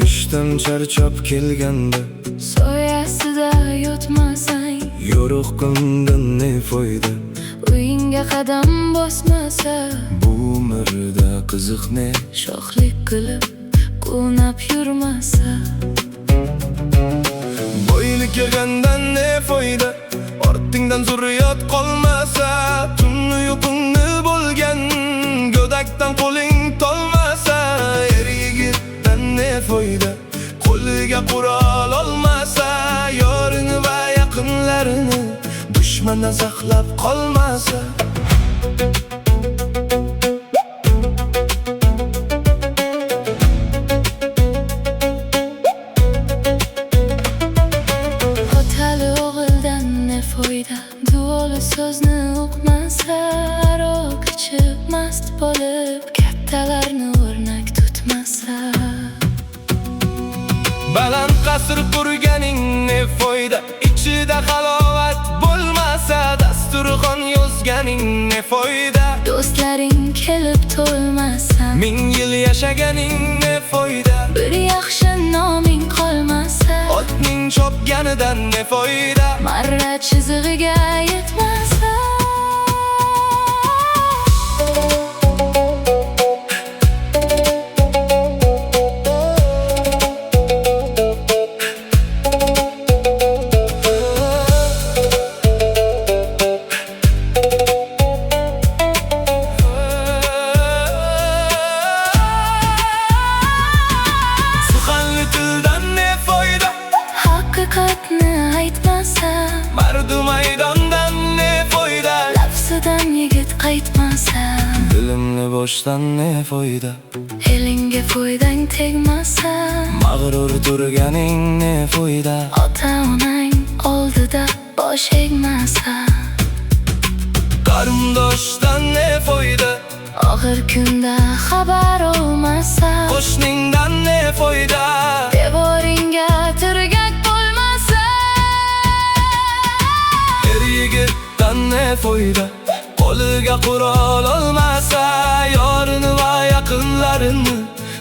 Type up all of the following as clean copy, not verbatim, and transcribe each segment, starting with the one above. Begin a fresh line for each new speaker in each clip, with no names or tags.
Ishdan charchab kelganda
Soyasida yotmasang,
Yorug' kundan ne foyda?
Uyingga qadam bosmasa,
Bu umrda qiziq ne?
Sho'xlik qilib quvnab yurmasa.
Boylik yig'gandan ne foyda, ortingdan zurriyot qolmasa? Tun uyqungni bo'lgan go'dakdan qo'ling tolmasa. Er yigitdan ne foyda, qo'liga qurol olmasa? Yorini va yaqinlarini dushmandan saqlab qolmasa.
Otali o'g'ildan ne foyda, duoli so'zni uqmasa? Aroq ichib mast bo'lib, kattalarni o'rnak tutmasa.
Baland qasr qurganing ne foyda, ichida halovat bo'lmasa? Dasturxon yozganing ne foyda,
Do'stlaring kelib to'lmasa.
1000 yil yashaganing ne foyda,
Bir yaxshi noming qolmasa.
Otning chopganidan ne foyda,
Marra chizig'iga yetmasa.
Suxanli tildan ne foyda,
Haqiqatni aytmasa.
Mardu maydondan ne foyda,
Lafzidan yigit qaytmasa.
Bilimli boshdan ne foyda,
Elingga foydang tegmasa.
Mag'rur turganing ne foyda,
Ota onang oldida bosh egmasa.
Qarindoshdan ne foyda,
Og'ir kunda xabar olmasa.
Qo'shningdan ne foyda,
Devoringga tirgak bo'lmasa.
Er yigitdan ne foyda, qo'liga qurol olmasa? Yorini va yaqinlarini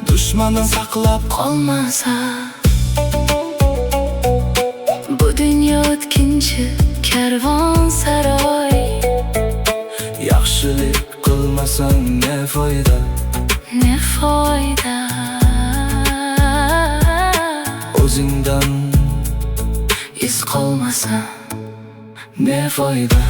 dushmandan saqlab
qolmasa. Bu dunyo o'tkinchi karvon saroy.
Yaxshilik qilmasang ne foyda?
Ne foyda?
O'zingdan
Iz qolmasa.
Ne foyda?